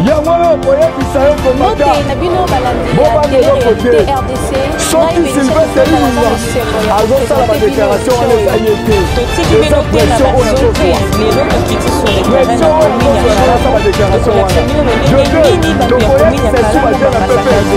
Yango wana okoyebisa yo komata bobanga eloko te. Soki Sylvestre Ilunga azosala badéclaration wana, eza ye te, eza pression oyo azozwa, pression oyo azozwa yango asala badéclaration wana. Tokoyebisa esu bajeune na PPRD,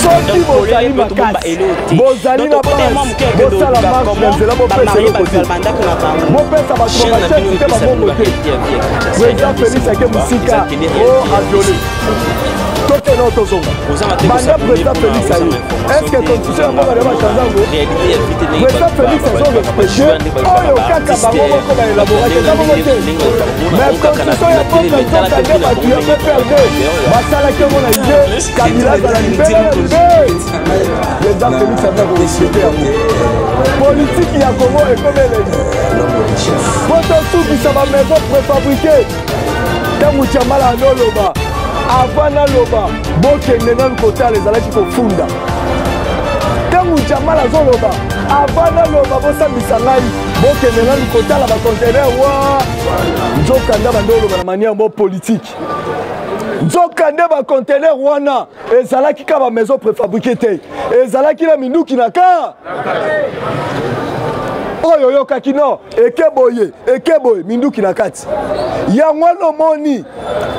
soki bozali makasi, bozali na base, bosala marche na nzela, bopesa eloko te, bopesa bato bachef te, babongo te. Président Félix ake mosika o aviole tokende, tozonga banda. Président Félix aye, est ce que constitution ya mboka na bachange yango? Président Félix azorespecte oyo kaka bango moko baelaboraki, eza bongo te. Mais constitution ya mboka, nzoka nde bato ya PPRD basalaki yango na idée Kabila azala libela na libe. Président Félix aza korespecte yango. Politiki ya Congo ekomi elengi po tosukisa bamaison préfabriqué. Ntango Jamala anoloba, avant naloba, bokende nanu kotala, ezalaki kofunda. Ntango Jamal azoloba, avant naloba bosambisa ngai, bokende nanu kotala bacontener wa. Nzokanda bande oloba na manière mo politique, nzokande bacontener wana ezalaki kaka bamaison préfabriqué te, ezalaki na minduki na ka oyo oyokaki no eke boye, eke boye, minduki na kati. Yango wana omoni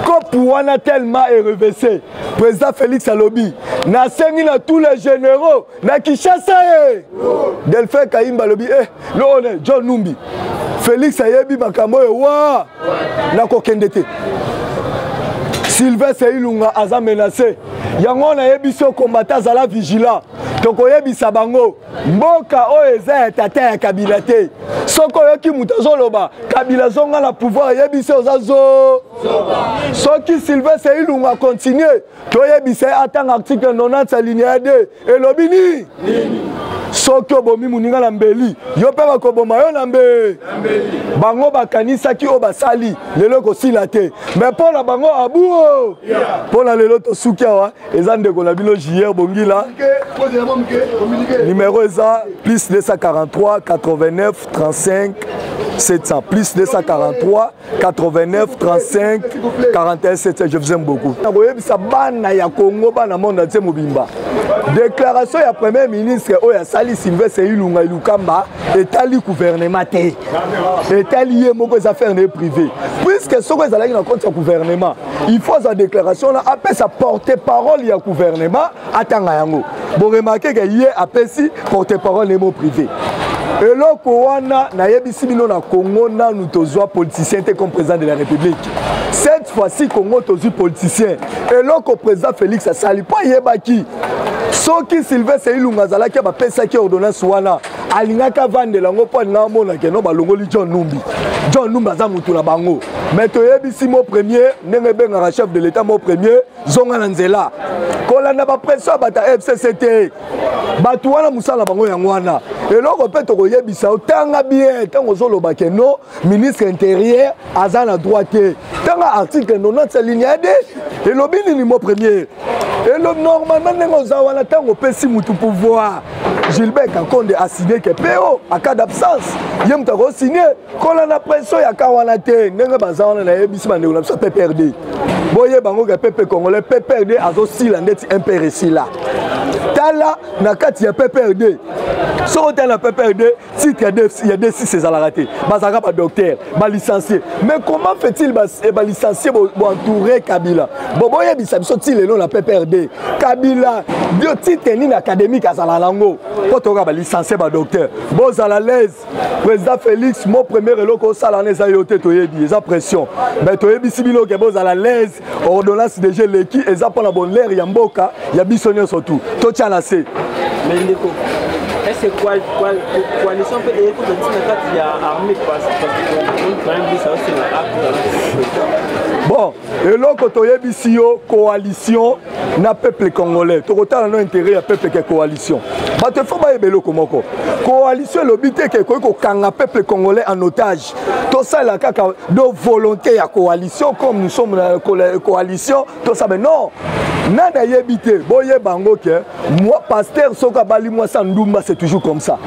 kopu wana tellement erevese. Président Félix alobi: nasengi na tous les généraux na Kinshasa. E Delphin Kayimba alobi e loone John Numbi, Félix ayebi makambo oyo wa nakokende te. Sylvestre Ilunga aza menacé, yango nayebi so kombata, azala vigilant. Tokoyebisa bango, mboka oyo eza ya tata ya Kabila te. Soki oyoki moto azoloba Kabila azonga na pouvoir, yebisi oza zo. Soki Sylvestre Ilunga continue, toyebisa ye atanga article 90 alinéa 2, elobi nini? Soki obomi moninga na mbeli, yo mpe bakoboma yo na mbe. Bango bakanisaki oyo basali lelo ekosila te, me mpo na bango abuo. Mpo na lelo tosuki awa. Eza ndeko na bino JR Bongila, numéro eza plus 243 89 35 700, plus 243 89 35 41 700. Je vous aime beaucoup. Nakoyebisa bana ya Congo, bana monde entier mobimba, déclaration ya premier ministre oyo asali, Sylvestre Ilunga Ilukamba, etali gouvernement te, etali ye moko, eza affaire na ye privé, puisque soki ezalaki na compte ya gouvernement, il faut azwa déclaration na apesa porte parole ya gouvernement atanga yango. Boremarquer ke ye apesi porte parole na ye mo privé. Eloko wana nayebisi bino, na Congo nanu tozwa politicien te comme président de la République. Cette fois-ci Congo tozwi politicien. Eloko président Félix asali, mpo ayebaki soki Sylvestre Ilunga azalaki, bapesaki ordonnance wana, alingaki avandela yango, mpo alingaka amona keno balongoli John Numbi. John Numbi aza motu na bango. Mais toyebisi mo premier, ndenge ebengaka chef de l'État mo premier, zonga na nzela, kolanda bapression ya bato ya FCC te. Bato wana mosala na bango yango wana. Eloko mpe tokoyebisa yo, tanga bien. Ntango ozoloba ke no ministre intérieur aza na droit te, tanga article 90 alinéa 2, elobi nini? Mo premier elo, normalement ndenge oza wana, ntango opesi mutu pouvoir, Gilbert Kankonde asigne ke po en cas d'absence ye moto akosigne. Kolanda pression ya ka wana te. Ndenge baza wana, nayebisi bandeko na biso PPRD, boyeba yango ke peuple congolais, PPRD azosila ndeti MPR esila. Tala na kati ya PPRD, soki otala na PPRD, titre ya D6 ezalaka te, bazalaka badocteur, balicencie. Mais comment fait-il balicencie boentoure Kabila? Bo boyebisa biso, ti lelo na PPRD, Kabila dio titre nini académique azala nango? Mpo toyoka balicencie, badocteur. Bozala l'aise, président Félix mo premier, eloko osala wana eza yo te, toyebi eza pression, mais toyebisi bino ke bozala l'aise, ordonnance déjà eleki, eza mpona bonheur ya mboka ya biso nyonso. Tu totya na se. Mais ndeko, est-ce que coalition mpe eyekota ntina kati ya armée, parce que quand même biso aosenga acte? Bon, eloko toyebisi yo, coalition na peuple congolais, tokotala no intérêt ya peuple ke coalition. Bato efo bayeba eloko moko: coalition elobi te ke ekoki kokanga peuple congolais en otage. Tosalela kaka do volonté ya coalition, comme nous sommes na coalition, tosabe non. Nani ayebi te? Boyeba yango ke moi pasteur, soki abali mwasi ya ndumba, c'est toujours comme ça.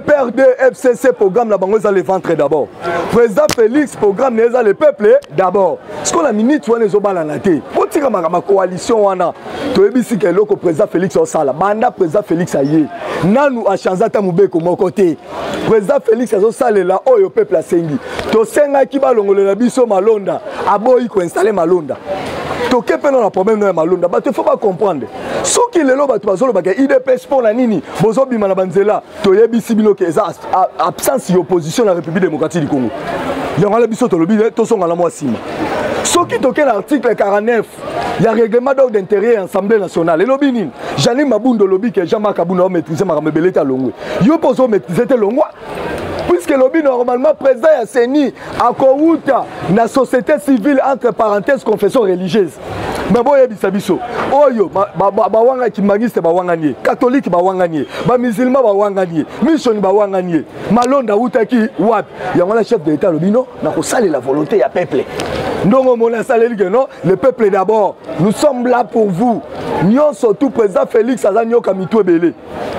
PPRD FCC programme na bango eza le ventre d'abord. Président Félix programme na eza le peuple d'abord. Sikoyo na minute wana ezobalana te. Botika makambo ya coalition wana. Toyebisi ke eloko président Félix osala. Banda président Félix aye. Nanu a changer ata mobeko moko te. Président Félix azosalela oyo peuple asengi. Tosengaki balongolela biso malonda. Aboyi koinstaller malonda. Toke mpe na problème no ya malonda. Bato il faut ba comprendre. Soki lelo bato bazolobaka UDPS mpo na nini bozobima na banzela, toyebisi bino ke eza absence ya opposition na République démocratique du Congo. Yango wana biso tolobi tozonga na mwa nsima. Soki toke na article 49 ya règlement d'ordre intérieur ya Assemblée nationale, elobi nini? Janine Mabunda olobi ke Jean-Marc Kabunda omaîtrise makambo ebele te, alongwe. Yo mpe ozomaîtrise te, longwa. Puisque lobi normalement président ya CENI akowuta na société civile entre parenthèses confession religieuse. Mais boyebisa biso oyo bawanga kimbanguiste bawangani ye, catholique bawangani ye, bamusulman bawangani ye, mission bawangani ye, malonda awutaki wapi? Yango wana chef de l'état alobi non, nakosalela volonté ya peuple. Ndongo omoni asaleli ke non, le peuple d'abord, nous sommes là pour vous. Nyonso tout président Félix aza nyoka mitu ebele.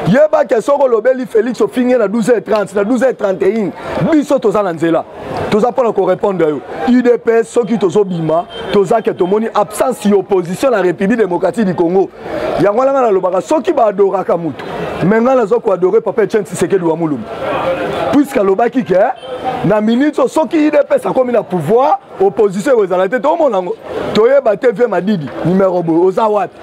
Yebake soki olobeli Félix ofingi na 12h30 na 12h31, biso toza na nzela, toza mpona korépondre yo. UDPS soki tozobima, toza ke tomoni absence ya opposition na République démocratique du Congo. Yango wana ngai nalobaka soki baadoraka motu, me ngai naza koadore papa Etienne Tshisekedi wa Mulumba, puisque alobaki ke na minute oyo soki UDPS akomi na pouvoir, opposition ekozala te. Tomona yango, toyeba te. Vie Madidi numero boye oza wapi?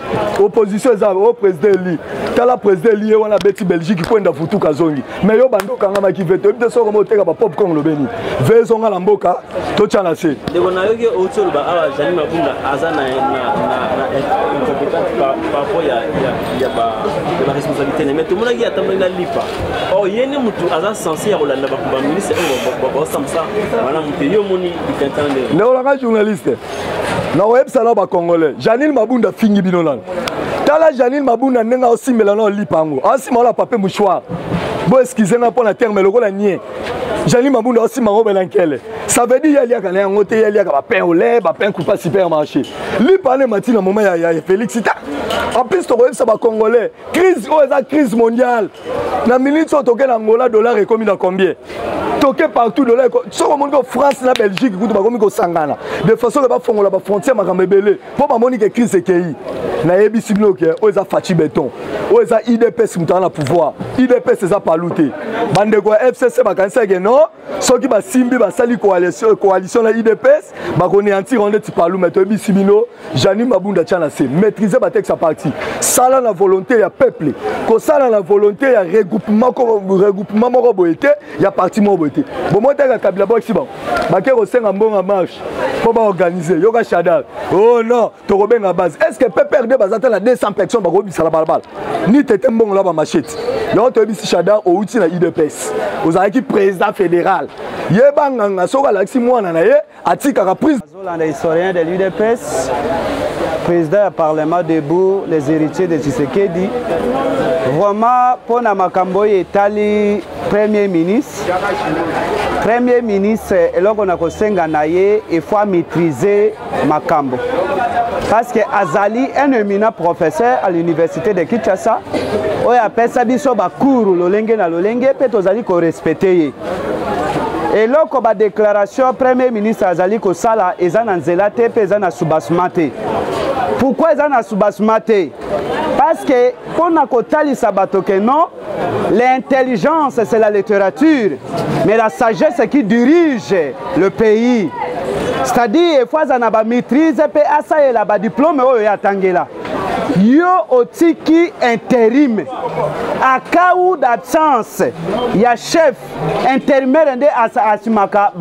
Opposition eza o président eli. Tala président eli ye wana abeti Belgique kwenda futuka azongi, mais yo bando okangamaki ve, toyebi te soki oteka bapopcorn lobeni ve ezonga na mboka, totya na se. Ndeko, nayoki outi oloba awa Jani Mabunda aza na incompétente par rapport ya baresponsabilité na, mais tomonaki atamboli na lipa. Or ye nde motu aza censé ya kolanda baministre oyo baosambisa malamu te. Yo omoni likanisa nde? Ndeko nanga journaliste, nakoyebisa na bacongolais, Janine Mabunda afingi bino nano. Tala Janine Mabunda ndenge aosimbela na olipa yango, aosimba wana papier mouchoir. Bo excuse nga mpo na terme, lokola nie Janine Mabunda aosimba yango bela nkele. Ça veut dire ye aliaka na yango te, ye aliaka bapain au lait, bapain coupa supermarché. Lipa wana emati na moment ya Félix ta. En plus tokoyebisa bacongolais, crise oyo eza crise mondiale. Na minute oyo toke na Angola, dollar ekomi na combien? Toke partout, dollar soki omoni ko France na Belgique kutu bakomi kosangana de façon ke bafongola bafrontière, makambo ebele mpo bamoni ke crise ekei. Nayebisi bino ke oyo eza Fatshi Béton, oyo eza UDPS, moto aza na pouvoir. UDPS eza palu te. Bandeko ya FCC bakanisaki non, soki basimbi basali coalition, coalition na UDPS bakoneantir yango ndeti palu. Mais toyebisi bino, Janine Mabunda tya na se, maîtrise batexte ya parti, sala na volonté ya peuple, kosala na volonté ya regroupement, regroupement moko boye te, ya parti moko boye te. Bomoi teka Kabila bwakisi bango, bake kosenga mbongo marche mpo baorganize. Yoka Shadar, oh non, tokobenga base. Est ce que PPRD baza te na 200 personnes bakobisa na balabala ni tete mbongo na bamachete? Yango toyebisi Shadar, outi na UDPS, ozalaki président fédéral, yeba nganga soki alakisi mwana na ye atikaka prise. Azolanda historien de l'UDPS, président ya Parlement debout, les héritiers de Tshisekedi. Vraiment mpo na makambo oyo etali premier ministre, premier ministre, eloko na kosenga na ye, il faut maîtriser makambo, parce que azali un éminent professeur à l'université de Kinshasa oyo apesa biso bacours lolenge na lolenge, mpe tozali korespecte ye. Eloko badéclaration premier ministre azali kosala eza na nzela te, mpe eza na soubassement te. Pourquoi eza na soubassement te? Parce que mpo na kotalisa bato ke non, l'intelligence, c'est la littérature, mais la sagesse qui dirige le pays. C'est-à-dire efo aza na bamaîtrise mpe asalela badiplôme oyo ye atangela. Yo otiki intérim à cas d'absence ya chef intérimaire nde asimaka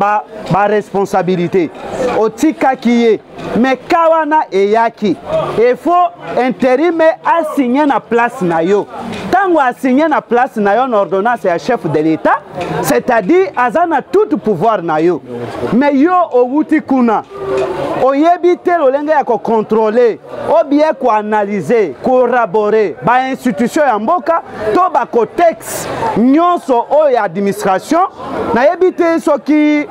baresponsabilité ba otikaki ye, mais ka wana eyaki, efo intérim asigne na place na yo. Ntango asigne na place na yo na ordonnance ya chef de l'État, c'est-à-dire aza na tout pouvoir na yo. Mais yo owuti kuna, oyebi te lolenge ya kocontrôle ou bien koanalyse. komaîtrise, korabore bainstitution ya mboka to bakotexe nyonso oyo ya administration. Nayebi te soki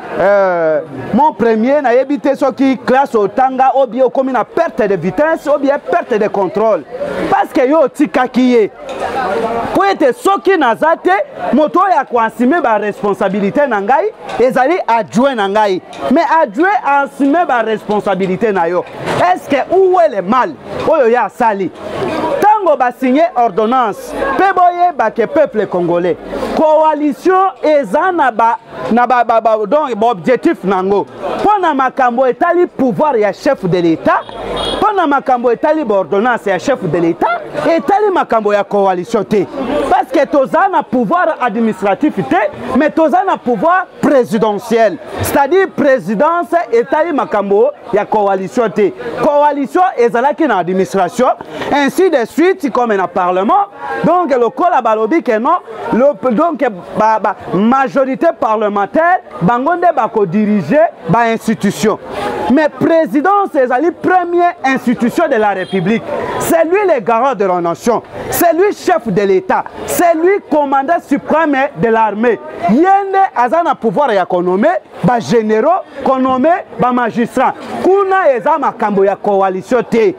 mon premier, nayebi te soki classe otanga obie okomi na perte de vitesse obie perte de contrôle, parce que yo otikaki ye mpo ete soki naza te, moto oyo akoassume baresponsabilité na ngai ezali adjoint na ngai. Mais adjoint aassume baresponsabilité na yo, est ce que où est le mal oyo ye asali ntango basigne ordonnance? Mpe boyeba ke peuple congolais, coalition eza na ba na ba, ba, ba donc baobjectif nango mpo na makambo etali pouvoir ya chef de l'État, mpo na makambo etali baordonnance ya chef de l'État, etali makambo ya coalition te, parce que toza na pouvoir administratif te, mais toza na pouvoir présidentiel, c'est-à-dire présidence. Etali makambo ya coalition te. Coalition ezalaki na administration, ainsi de suite, comme na parlement. Donc lokola balobi ke non, donc ba majorité parlementaire, bango nde bakodirige bainstitution, mais présidence ezali première institution de la République. C'est lui le garant de la nation, c'est lui chef de l'État, c'est lui commandant suprême de l'armée. Ye nde aza na pouvoir ya konommer bagénéraux, konommer bamagistrat. Kuna eza makambo ya coalition te,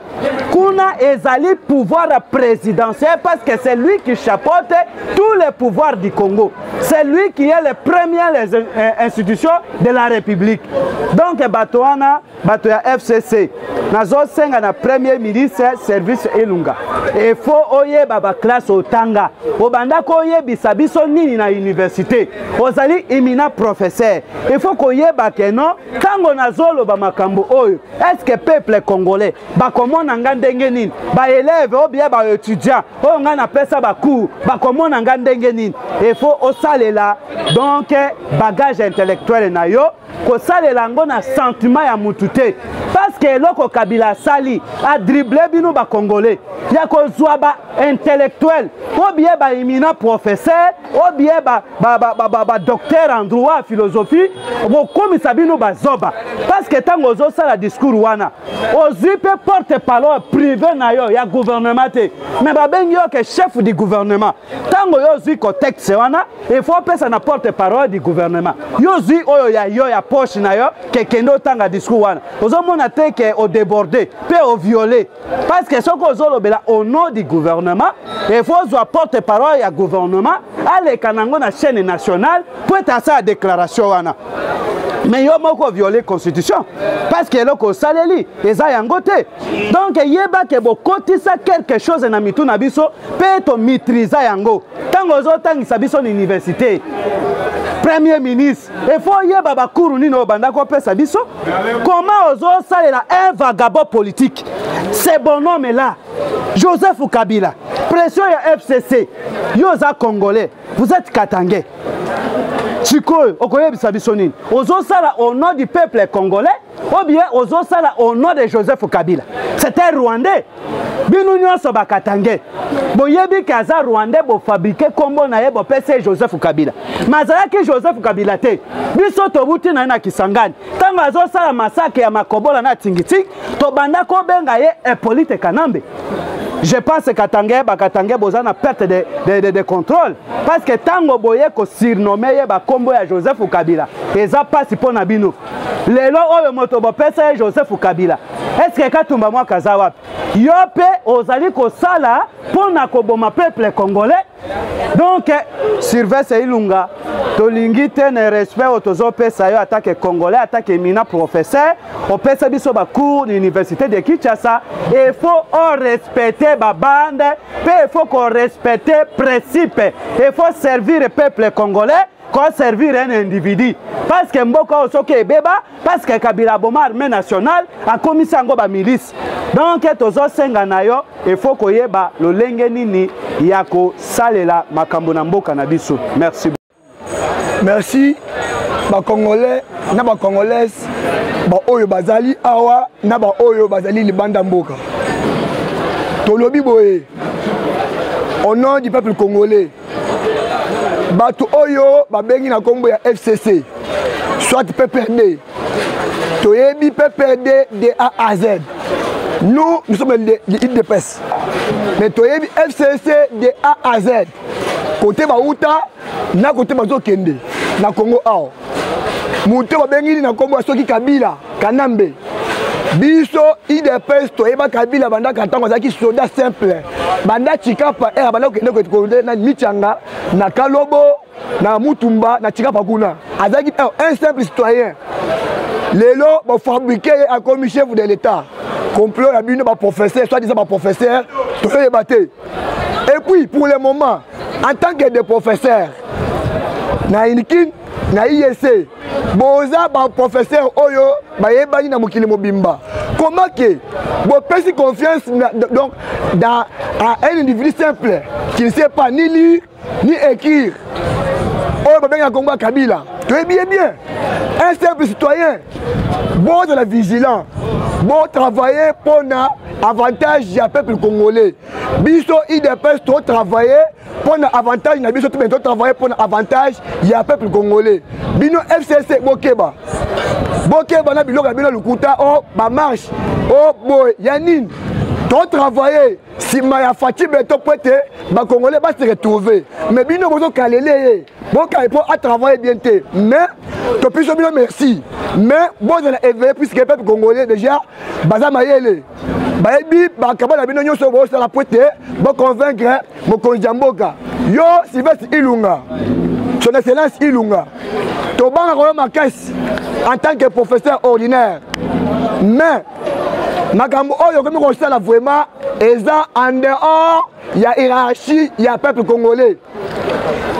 kuna ezali pouvoir présidentiel, parce que c'est lui qui chapeaute tous les pouvoirs du Congo, c'est lui qui est le premier les institutions de la République. Donc bato wana, bato ya FCC, nazosenga na premier ministre Sylvestre Ilunga, il faut oyeba baclasse otanga, obandaka oyebisa biso nini na université. Ozali éminent professeur, il faut koyeba ke non, ntango nazoloba makambo oyo, est ce que peuple congolais bakomona nga ndenge nini? Baélève oyo bien baétudiant oyo ngai napesa bacours bakomona nga ndenge nini? Il faut osalela donc bagage intellectuel na yo, kosalela yango na sentiment ya mutu te, parce que eloko Kabila asali, adrible bino bacongolais ya kozwa baintellectuel o bien baéminent professeur o bien badocteur en droit, philosophie, bokomisa bino bazoba. Parce que ntango ozosala discours wana, ozwi mpe porte parole privé na yo ya gouvernement te, mais babengi yo ke chef du gouvernement. Ntango yo ozwi contexte wana, il faut opesa na porte parole du gouvernement. Yo ozwi oyo ya yo ya poche na yo, ke kende otanga discours wana. Ozomona te ke odéborde mpe oviole? Parce que soki ozolobela au nom du gouvernement, il faut ozwa porte parole ya gouvernement, aleka nango na chaîne nationale po ete asala déclaration wana. Mais yo moko oviole constitution, parce que eloko osaleli eza yango te. Donc yeba ke bokotisa quelque chose na mitu na biso mpe tomaîtrisa yango. Ntango ozotangisa biso na université, premier ministre, il faut oyeba bacours nini oyo bandaki opesa biso. Comment ozosalela un vagabond politique, ce bonhomme là, Joseph Kabila, pression ya FCC? Yo oza congolais, vous êtes katangais. Sikoyo okoyebisa biso nini? Ozosala au nom du peuple congolais ou bien ozosala au nom de Joseph Kabila? C'est un Rwandais. Bino nyonso bakatangais boyebi ke aza Rwandais. Bofabriquer nkombo na ye, bopesa ye Joseph Kabila, ma azalaki Joseph Kabila te. Biso tobuti na ye na Kisangani ntango azosala massacre ya Makobola na Tingitingi, tobanda kobenga ye Hippolyte Kanambe. Je pense katangais, bakatangais boza na perte de contrôle, parce que ntango boye kosurnommer ye bakombo ya Joseph Kabila, eza mpasi mpo na bino. Lelo oyo moto bopesa ye Joseph Kabila, est-ce Katumba Mwaka aza wapi? Yo mpe ozali kosala mpo na koboma peuple congolais. Donc Sylvestre Ilunga, tolingi te na respect oyo tozopesa yo atake congolais, atake éminent professeur, opesa biso bacours na université de Kinshasa. Il faut orespecte babande mpe il faut korespecte principe. Il faut servir peuple congolais, koservir un individu, parce que mboka oyo soki ebeba, parce que Kabila aboma armée nationale, akomisi yango bamilice. Donc tozosenga na yo, il faut koyeba lolenge nini ya kosalela makambo na mboka na biso. Merci. Merci bacongolais na bacongolaise, baoyo bazali awa na baoyo bazali libanda mboka. Tolobi boye au nom du peuple congolais: bato oyo babengi na nkombo ya FCC soit PPRD, toyebi PPRD de A à Z. Nous, nous sommes les UDPS, mais toyebi FCC de A à Z, côté bauta na côté bazokende na Congo. Awa moto babengi na nkombo ya soki Kabila Kanambe, biso UDPS toyeba Kabila bandaka ntango azalaki soda simple, banda Chikapa ere banda kokende na Michanga, na Kalobo, na Mutumba, na Chikapa kuna, azalaki un simple citoyen. Lelo bafabriquer ye, akomi chef de l'État. Complot ya bino baprofesseur, soit disant baprofesseur, tozoyeba te. Et puis pour le moment, en tant que des professeurs na Unikin, na IEC, boza baprofesseur oyo bayebani na mokili mobimba, comment ke bopesi confiance na, donc dans, à un individu simple qui ne sait pas ni lire ni écrire, oyo babengaka Kongo ya Kabila? Toyebi ye bien, un simple citoyen. Bozala vigilant, botravailler mpona avantage ya peuple congolais. Biso UDPS totravailler mpona avantage na biso to totravailler mpona avantage ya peuple congolais. Bino FCC, bokeba, bokeba na biloko ya bino lokuta o bamarche o boye ya nini. Totravailler nsima ya Fatshi Béton po ete Bacongolais base retrouver, mais bino bozokalele ye, bokale mpo atravaille bien te. Mais topesi bino merci, mais bozala éveillé, puisque peuple congolais déjà baza mayele, bayebi bakaba na bino nyonso bosala po ete boconvaincre mokonzi ya mboka. Yo Sylvestre Ilunga, Son Excellence Ilunga, tobangaka yo makasi en tant que professeur ordinaire, mais makambo oyo okomi kosala vraiment eza en dehors ya hiérarchie ya peuple congolais.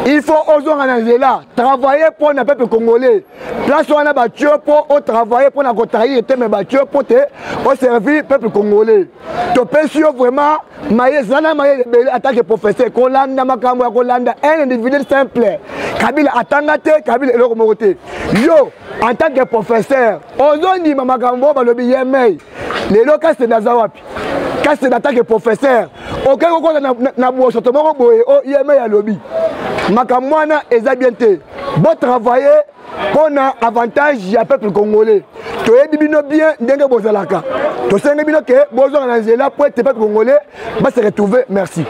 Il faut ozonga na nzela, travailler mpo na peuple congolais. Place wana batie mpo otravailler mpo na kotrahir te, mais batie mpo te oservir peuple congolais. Topesi yo vraiment maye, eza na mayele ebele en tant que professeur. Kolanda makambo ya kolanda un individu simple, Kabila atanga te, Kabila eloko moko te, yo en tant que professeur ozondima makambo oyo balobi ye mei. Lelo kasi naza wapi? Kasi en tant que professeur okoki kokota na bosoto moko boye o ye mei alobi makambo wana eza bien te. Botravailler mpona avantage ya peuple congolais. Toyebi bino bien ndenge bozalaka. Tosengi bino ke bozwaka na nzela po ete peuple congolais base retrouver. Merci.